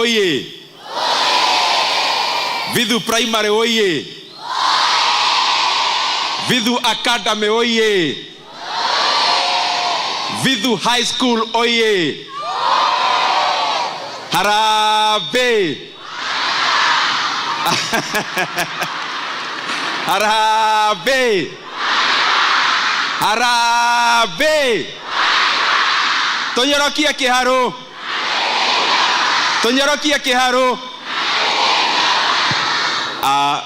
Oye! Vithu Primary oye! Vithu Academy oye! Vithu High School oye! Harambee! Harambee! Harambee! Tũnyorokie kĩharũ! Tũnyorokie kĩharũ! Ah,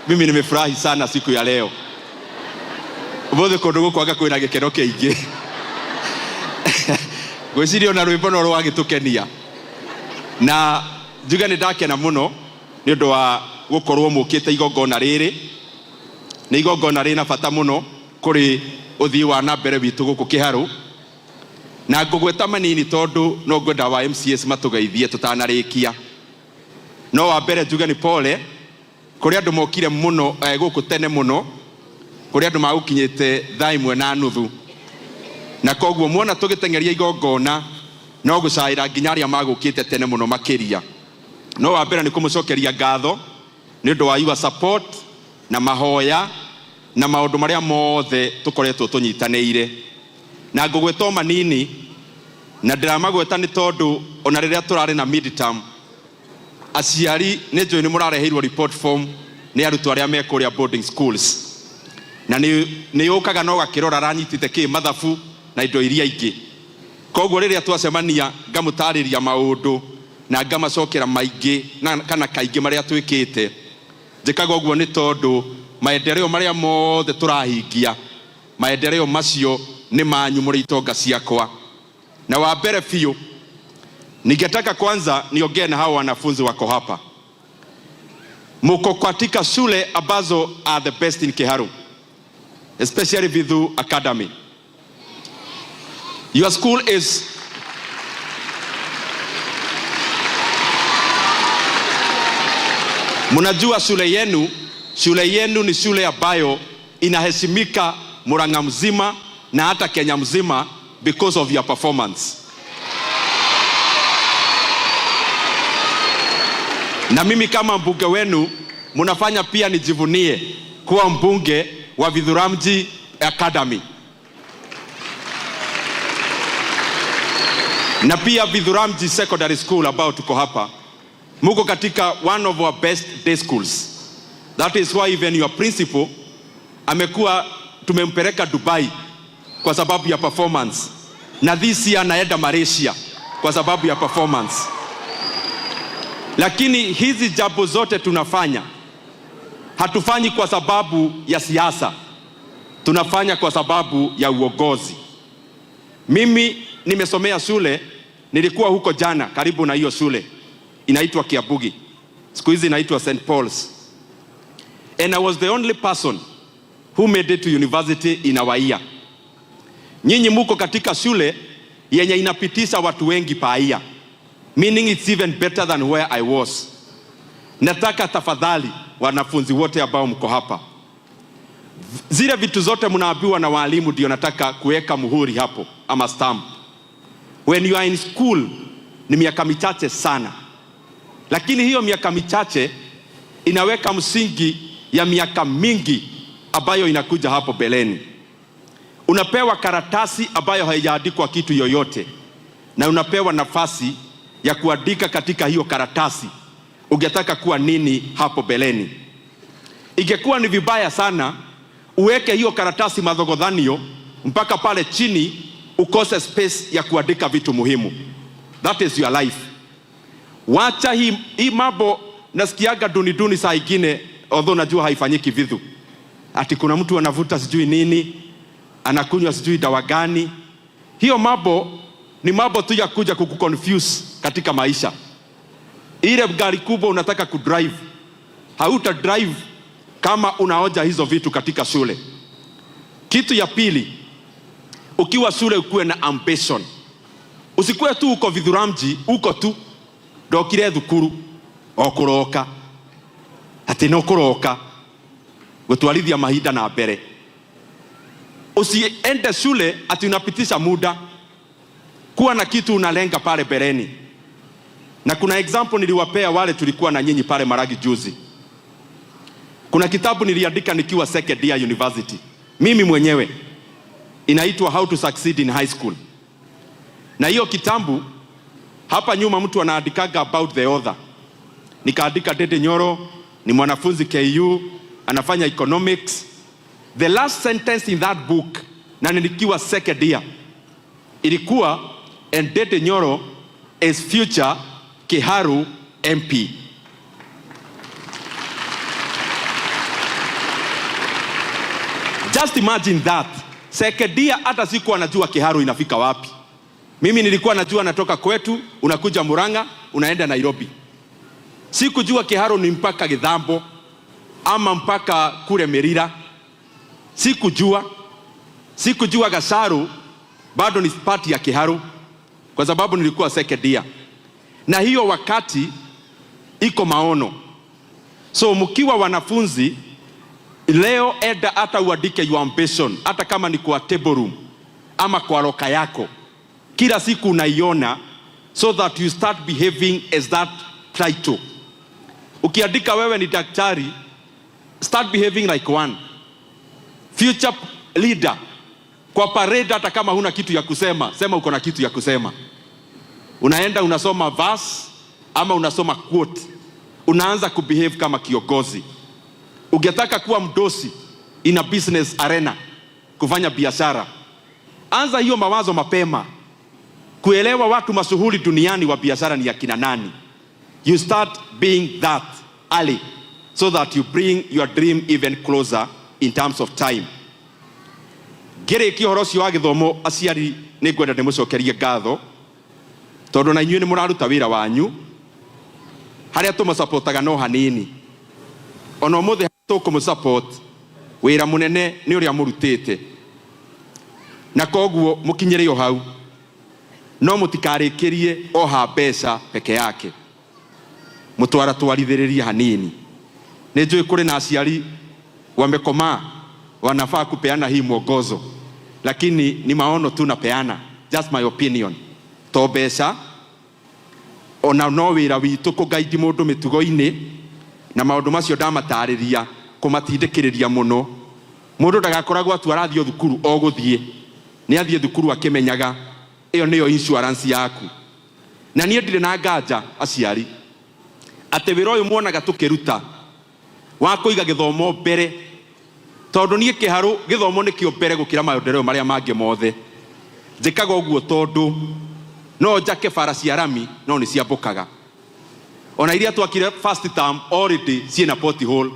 mimi nimefurahi sana siku ya leo. Ũmũthĩ kũndũ gũkũ anga kwĩna gĩkeno kĩingĩ. Ngwĩciria ona rwĩmbo no rwagĩtũkenia. Na njuge nĩ ndakena mũno nĩ ũndũ wa gũkorwo mũkĩte igongona rĩrĩ. Nĩ igongona rĩna bata mũno kũrĩ ũthii wa na mbere witũ gũkũ Kĩharũ. Na ngũgweta manini tondũ no ngwenda wa MCAs matũgeithie tũtanarĩkia. No wa mbere njuge nĩ pole kũrĩ andũ mokire mũno gũkũ tene mũno, kũrĩ andũ magũkinyĩte thaa ĩmwe na nuthu, na koguo muona tũgĩteng'eria igongona no gũcaĩra nginya arĩa magũkĩte tene mũno makĩria. No wa mbere nĩ kũmũcokeria ngatho nĩ ũndũ wa your support na mahoya na maũndũ marĩa mothe tũkoretwo tũnyitanĩire. Na ngũgweta o manini, na ndĩramagweta nĩ tondũ ona rĩrĩa tũrarĩ na midterm, aciari nĩ njũĩ nĩ mũrareheirwo report form nĩ arutwo arĩa me kũrĩa boarding schools, na nĩ yũkaga na ũgakĩrora aranyitĩte kĩ mathabu na indo iria ingĩ. Koguo rĩrĩa twacemania ngamũtarĩria maũndũ na ngamacokera maingĩ na kana kaingĩ marĩa twĩkĩte. Njĩkaga ũguo nĩ tondũ maendeleo marĩa mothe tũrahingia, maendeleo macio nĩ manyu mũrĩ itonga ciakwa. Na wa mbere biũ, ningetaka kwanza niongee na hao wanafunzi wako hapa. Muko katika shule ambazo are the best in Kiharu, especially Vithu Academy. Your school is Mnajua shule yenu ni shule ambayo inaheshimika Murang'a mzima na hata Kenya mzima because of your performance. Na mimi kama mbunge wenu mnafanya pia nijivunie kuwa mbunge wa Vithuramji Academy. Na pia Vithuramji Secondary School ambao tuko hapa, muko katika one of our best day schools. That is why even your principal amekuwa tumempeleka Dubai kwa sababu ya performance. Na this year anaenda Malaysia kwa sababu ya performance. Lakini hizi jambo zote tunafanya, hatufanyi kwa sababu ya siasa. Tunafanya kwa sababu ya uongozi. Mimi nimesomea shule, nilikuwa huko jana karibu na hiyo shule. Inaitwa Kiabugi. Siku hizi inaitwa St. Paul's. And I was the only person who made it to university in our year. Nyinyi muko katika shule yenye inapitisha watu wengi per year. Meaning it's even better than where I was. Nataka tafadhali wanafunzi wote ambao mko hapa, zile vitu zote mnaambiwa na walimu ndio nataka kuweka muhuri hapo ama stamp. When you are in school ni miaka michache sana, lakini hiyo miaka michache inaweka msingi ya miaka mingi ambayo inakuja hapo beleni. Unapewa karatasi ambayo haijaandikwa kitu yoyote, na unapewa nafasi ya kuandika katika hiyo karatasi ungetaka kuwa nini hapo beleni. Ingekuwa ni vibaya sana uweke hiyo karatasi madhogodhanio mpaka pale chini ukose space ya kuandika vitu muhimu. That is your life. Wacha hii mambo nasikiaga duni duni saa ingine, although najua haifanyiki Vithu. Ati kuna mtu anavuta sijui nini, anakunywa sijui dawa gani. Hiyo mambo ni mambo tu ya kuja kukuconfuse katika maisha. Ile gari kubwa unataka kudrive, hauta drive kama unaoja hizo vitu katika shule. Kitu ya pili, ukiwa shule ukuwe na ambition. Usikuwe tu uko Vithuramji, uko tu ndokire thukuru o kuroka ati no kuroka gutwarithia mahinda na mbere. Usiende shule ati unapitisha muda. Kuwa na kitu unalenga pale mbeleni. Na kuna example niliwapea wale tulikuwa na nyinyi pale Maragi juzi. Kuna kitabu niliandika nikiwa second year university, mimi mwenyewe, inaitwa How to Succeed in High School. Na hiyo kitabu hapa nyuma mtu anaandikaga about the author. Nikaandika Ndindi Nyoro ni mwanafunzi KU, anafanya economics. The last sentence in that book, na nikiwa second year, ilikuwa, "And Ndindi Nyoro is future Kiharu MP." Just imagine that. Second year hata sikuwa najua Kiharu inafika wapi. Mimi nilikuwa najua natoka kwetu, unakuja Murang'a, unaenda Nairobi. Sikujua Kiharu ni mpaka Githambo ama mpaka kule Merira. Sikujua. Sikujua Gasaru bado ni part ya Kiharu kwa sababu nilikuwa second year. Na hiyo wakati iko maono. So mkiwa wanafunzi leo, enda hata uandike your ambition, hata kama ni kwa table room ama kwa locker yako, kila siku unaiona, so that you start behaving as that title. Ukiandika wewe ni daktari, start behaving like one. Future leader kwa parade, hata kama huna kitu ya kusema, sema uko na kitu ya kusema. Unaenda unasoma verse ama unasoma quote, unaanza kubehave kama kiongozi. Ungetaka kuwa mdosi in a business arena, kufanya biashara, anza hiyo mawazo mapema, kuelewa watu mashuhuri duniani wa biashara ni akina nani. You start being that early so that you bring your dream even closer in terms of time. Ngĩrĩkia ũhoro ũcio wa gĩthomo, aciari, nĩ ngwenda ndĩmũcokerie ngatho tondũ na inyuĩ nĩ mũraruta wĩra wanyu. Harĩa tũmũcapotaga no hanini, ona ũmũthĩ tũkũmũsupport, wĩra mũnene nĩ ũrĩa mũrutĩte, na koguo mũkinyĩre o hau, no mũtikarĩkĩrie o ha mbeca peke yake, mũtwaratwarithĩrĩrie hanini. Nĩ njũĩ kũrĩ na aciari wamekomaa, wanafaa kupeana hii mwongozo, lakini ni maono tu napeana, just my opinion. To mbeca ona no wĩra witũ kũgaidi mũndũ mĩtugo-inĩ na maũndũ macio ndamatarĩria, kũmatindĩkĩrĩria mũno mũndũ ndagakoragwo atu arathiĩ o thukuru o gũthiĩ, nĩ athiĩ thukuru akĩmenyaga ĩyo nĩyo insurance yaku. Na niĩ ndirĩ na nganja, aciari, atĩ wĩra ũyũ muonaga tũkĩruta wa kũiga gĩthomo mbere, tondũ niĩ Kĩharũ gĩthomo nĩkĩo mbere gũkĩra maendeleo marĩa mangĩ mothe. Njĩkaga ũguo tondũ no njake bara cia rami no nĩ ciambũkaga, ona iria twakire first term already ciĩna pothole.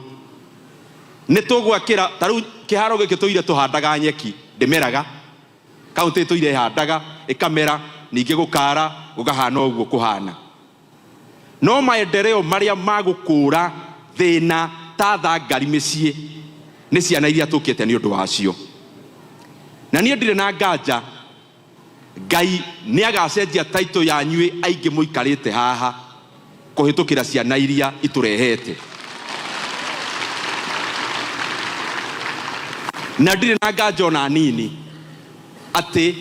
Nĩ tũgwakĩra ta rĩu kĩharo gĩkĩ tũire tũhandaga nyeki ndĩmeraga, kaunti tũire ĩhandaga ĩkamera, ningĩ gũkara gũkahana ũguo kũhana. No maendeleo marĩa magũkũra thĩna ta thangari mĩciĩ nĩ ciana iria tũkĩte nĩ ũndũ wacio. Na niĩ ndirĩ na nganja Ngai nĩ agacenjia taito yanyuĩ aingĩ mũikarĩte haha kũhĩtũkĩra ciana iria itũrehete. Na ndirĩ na nganja ona nini atĩ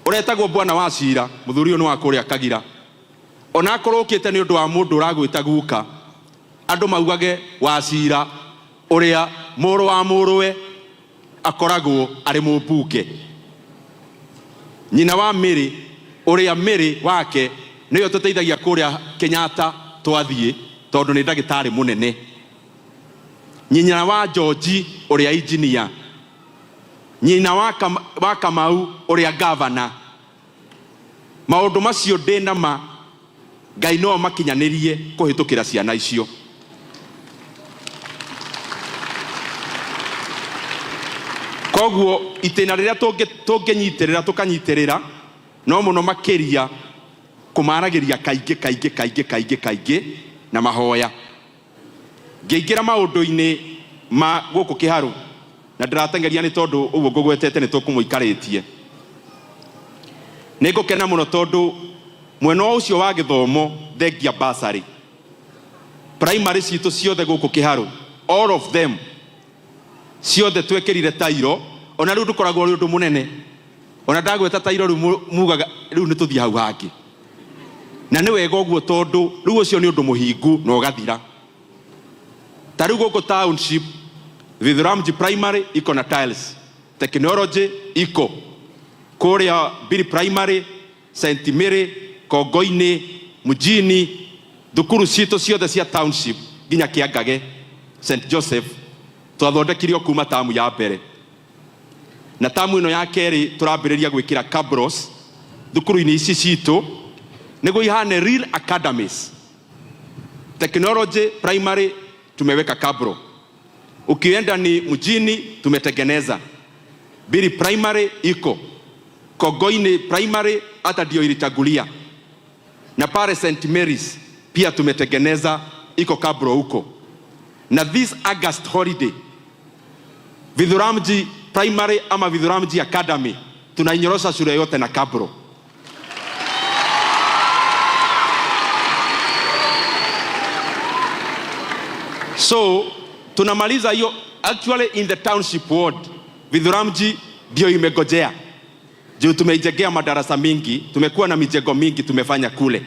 ũretagwo bwana wa cira, mũthuri ũyũ nĩ wa kũrĩa Kagira, ona akorwo ũkĩte nĩ ũndũ wa mũndũ ũragwĩta guka, andũ maugage wa cira ũrĩa mũrũ wa mũrũwe akoragwo arĩ mũmbunge, nyina wa Mĩrĩ ũrĩa Mĩrĩ wake nĩyo tũteithagia kũrĩa Kenyatta twathiĩ tondũ nĩ ndagĩtarĩ mũnene, nyina wa George ũrĩa engineer, nyina wa Kamau ũrĩa gavana. Maũndũ macio ndĩ na ma Ngai no makinyanĩrie kũhĩtũkĩra ciana icio. Koguo itĩna rĩrĩa tũngĩnyitĩrĩra tũkanyitĩrĩra no mũno makĩria kũmaragĩria kaingĩ kaingĩ kaingĩ kaingĩ kaingĩ na mahoya. Ngĩingĩra maũndũ-inĩ ma gũkũ Kĩharũ, na ndĩrateng'eria nĩ tondũ ũguo ngũgwetete nĩ tũkũmũikarĩtie. Nĩ ngũkena mũno tondũ mwena ũcio wa gĩthomo, thengia bursary, primary citũ ciothe gũkũ Kĩharũ, all of them, ciothe twekĩrire tairo. Ona rĩu ndũkoragwo ũrĩ ũndũ mũnene, ona ndagweta tairo rĩu mugaga rĩu nĩ tũthiĩ hau hangĩ. Na nĩ wega ũguo, tondũ rĩu ũcio nĩ ũndũ mũhingu na ũgathira. Ta rĩu gũkũ township, Vithuramji Primary iko na tiles, technology iko kũrĩa, Biri Primary, St Mary, Kongoini, mjini, thukuru citũ ciothe cia township nginya Kĩangage St Joseph twathondekirio kuma tamu ya mbere. Na tamu ĩno ya kerĩ tũrambĩrĩria gwĩkĩra cabros thukuru-inĩ ici citũ nĩguo ihane real academies. Technology Primary tumeweka cabro, ukienda ni mjini tumetengeneza, Biri Primary iko, Kogoini Primary hata ndio ilitangulia, na pale St Mary's pia tumetengeneza, iko cabro huko. Na this August holiday, Vithuramji Primary ama Vithuramji Academy tunainyorosha shule yote na cabro. So tunamaliza hiyo. Actually, in the township ward, Vithuramji ndio imegojea juu tumeijengea madarasa mingi, tumekuwa na mijengo mingi tumefanya kule,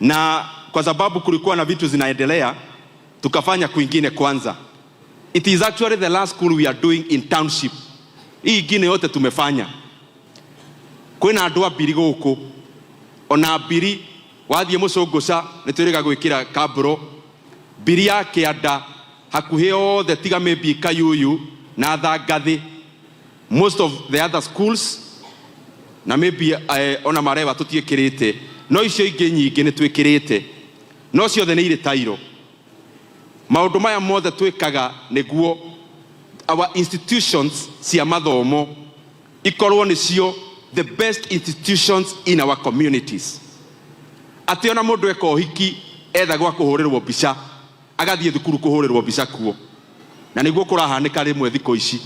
na kwa sababu kulikuwa na vitu zinaendelea, tukafanya kwingine kwanza. It is actually the last school we are doing in township. Hii ingine yote tumefanya. Kwĩna andũ a Mbiri gũkũ, ona Mbiri wathiĩ Mũcũngũca nĩ twĩrĩga gwĩkĩra kabro. Mbiri ya kĩanda hakuhĩ yothe tiga maybe Kayuyu na Thangathĩ, most of the other schools na maybe ona Marewa tũtiĩkĩrĩte, no icio ingĩ nyingĩ nĩ twĩkĩrĩte, no ciothe nĩ irĩ tairo. Maũndũ maya mothe twĩkaga nĩguo our institutions cia mathomo ikorwo nĩcio the best institutions in our communities, atĩ ona mũndũ eka ũhiki etha gwa kũhũrĩrwo mbica, agathiĩ thukuru kũhũrĩrwo mbica kuo, na nĩguo kũrahanĩka rĩmwe thikũ ici.